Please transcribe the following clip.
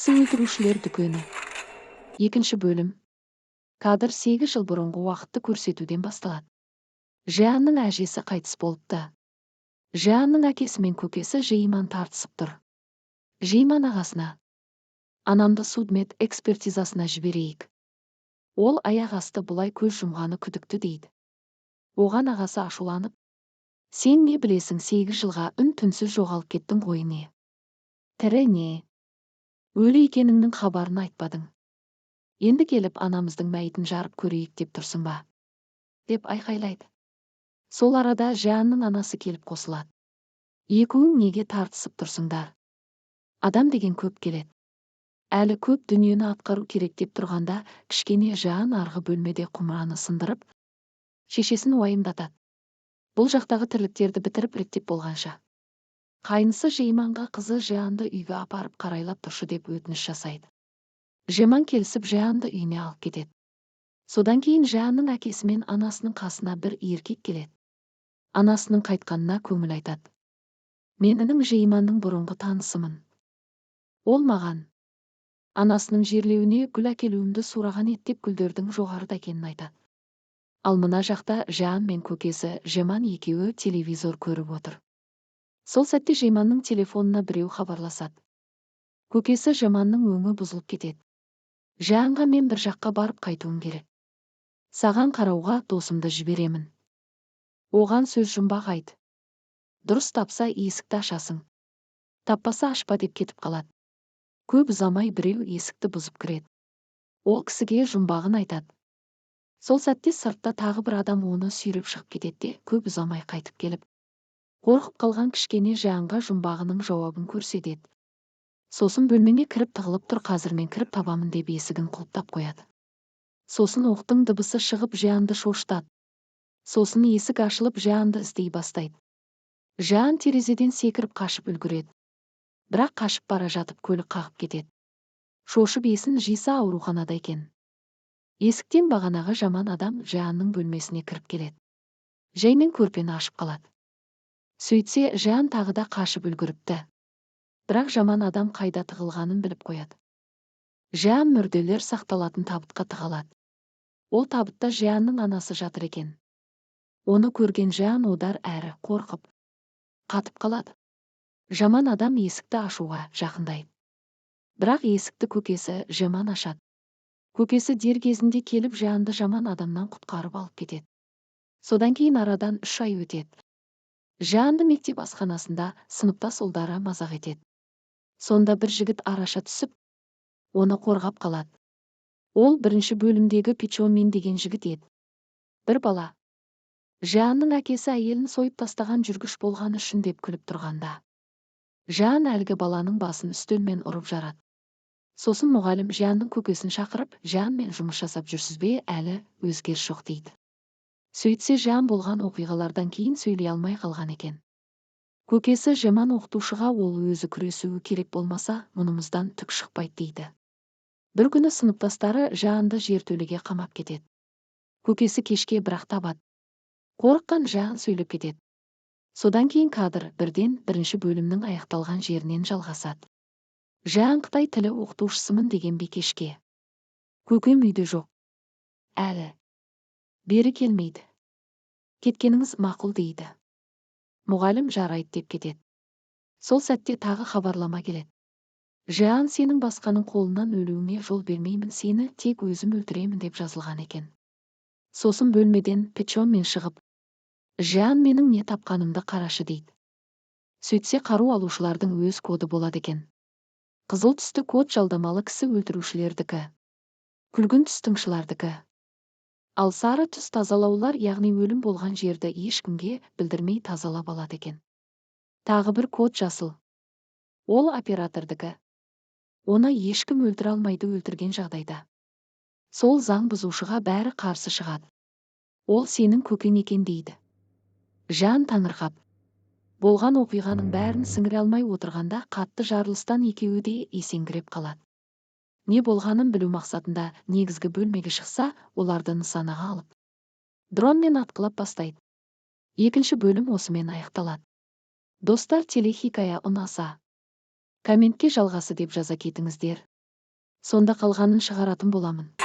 Кісі өлтірушілер дүкені. Екінші бөлім. Кадр 8 жыл бұрынғы уақытты көрсетуден басталады. Жианның әжесі қайтыс болыпты. Жианның әкесі мен көкесі Жейман тартысып тұр. Жейман ағасына: «Анамды судмед экспертизасына жіберейік. Ол аяқ асты бұлай көз жұмғаны күдікті», – дейді. Оған ағасы ашуланып: «Сен не білесің, 8 жылға үн-түнсіз жоғалып кеттің ғой, не тірі, не өлі екеніңнің хабарын айтпадың. Енді келіп анамыздың мәйітін жарып көрейік деп тұрсың ба?» – деп айқайлайды. Сол арада Жианның анасы келіп қосылады. «Екеуің неге тартысып тұрсыңдар? Адам деген көп келеді. Әлі көп дүниені атқару керек», – деп тұрғанда, кішкене Жиан арғы бөлмеде құмыраны сындырып, шешесін уайымдатады. Бұл жақтағы тірліктерді бітіріп, реттеп болғанша, қайнысы Жейманға қызы Жианды үйге апарып қарайлап тұршы деп өтініш жасайды. Жеман келісіп, Жианды үйіне алып кетеді. Содан кейін Жианның әкесі мен анасының қасына бір еркек келеді. Анасының қайтқанына көңіл айтады. «Мен інім Жейманның бұрынғы танысымын. Ол маған анасының жерлеуіне гүл әкелуімді сұраған еді», – деп, гүлдердің жоғарыда екенін айтады. Ал мына жақта Жиан мен көкесі Жеман екеуі телевизор көріп отыр. Сол сәтте Жейманның телефонына біреу хабарласады. Көкесі Жеманның өңі бұзылып кетеді. Жианға: «Мен бір жаққа барып қайтуым керек. Саған қарауға досымды жіберемін. Оған сөз жұмбақ айт. Дұрыс тапса, есікті ашасың. Таппаса, ашпа», – деп кетіп қалады. Көп ұзамай біреу есікті бұзып кіреді. Ол кісіге жұмбағын айтады. Сол сәтте сыртта тағы бір адам оны сүйреп шығып кетеді де, көп ұзамай қайтып келіп, қорқып қалған кішкене Жианға жұмбағының жауабын көрсетеді. Сосын: «Бөлмеңе кіріп тығылып тұр, қазір мен кіріп табамын», – деп, есігін құлыптап қояды. Сосын оқтың дыбысы шығып, Жианды шошытады. Сосын есік ашылып, Жианды іздей бастайды. Жиан терезеден секіріп қашып үлгереді. Бірақ қашып бара жатып көлік қағып кетеді. Шошып есін жиса, ауруханада екен. Есіктен бағанағы жаман адам Жианның бөлмесіне кіріп келеді. Жаймен көрпені ашып қалады. Сөйтсе, Жиан тағы да қашып үлгеріпті. Бірақ жаман адам қайда тығылғанын біліп қояды. Жиан мүрделер сақталатын табытқа тығылады. Ол табытта Жианның анасы жатыр екен. Оны көрген Жиан одан әрі қорқып, қатып қалады. Жаман адам есікті ашуға жақындайды. Бірақ есікті көкесі Жеман ашады. Көкесі дер кезінде келіп, Жианды жаман адамнан құтқарып алып кетеді. Содан кейін арадан 3 ай өтеді. Жианды мектеп асханасында сыныптас ұлдары мазақ етеді. Сонда бір жігіт араша түсіп, оны қорғап қалады. Ол бірінші бөлімдегі Пичонмин деген жігіт еді. Бір бала: «Жианның әкесі әйелін сойып тастаған жүргіш болғаны үшін», – деп күліп тұрғанда, Жиан әлгі баланың басын үстелмен ұрып жарады. Сосын мұғалім Жианның көкесін шақырып: «Жианмен жұмыс жасап жүрсіз бе әлі, өзгеріс жоқ», – дейді. Сөйтсе, Жиан болған оқиғалардан кейін сөйлей алмай қалған екен. Көкесі Жеман оқытушыға: «Ол өзі күресуі керек, болмаса мұнымыздан түк шықпайды», – дейді. Бір күні сыныптастары Жианды жертөлеге қамап кетеді. Көкесі кешке бірақ табады. Қорыққан Жиан сөйлеп кетеді. Содан кейін кадр бірден бірінші бөлімнің аяқталған жерінен жалғасады. Жиан қытай тілі оқытушысымын деген бикешке: «Көкем үйде жоқ. Әлі бері келмейді. Кеткеніңіз мақұл», – дейді. Мұғалім «Жарайды» деп кетеді. Сол сәтте тағы хабарлама келеді. «Жиан, сенің басқаның қолынан өлуіңе жол бермеймін, сені тек өзім өлтіремін», – деп жазылған екен. Сосын бөлмеден Печонмен шығып: «Жиан, менің не тапқанымды қарашы», – дейді. Сөйтсе, қару алушылардың өз коды болады екен. Қызыл түсті код жалдамалы кісі өлтірушілердікі, күлгін түс тыңшылардікі, ал сары түс тазалаулар, яғни өлім болған жерді ешкімге білдірмей тазалап алады екен. Тағы бір код жасыл. Ол оператордікі. Оны ешкім өлтіре алмайды. Өлтірген жағдайда сол заң бұзушыға бәрі қарсы шығады. «Ол сенің көкең екен», – дейді. Жан таңырқап, болған оқиғаның бәрін сіңіре алмай отырғанда, қатты жарылыстан екеуі де есеңгіреп қалады. Не болғанын білу мақсатында негізгі бөлмеге шықса, оларды нысанаға алып, дронмен атқылап бастайды. Екінші бөлім осымен аяқталады. Достар, телехикая ұнаса, комментке «жалғасы» деп жаза кетіңіздер. Сонда қалғанын шығаратын боламын.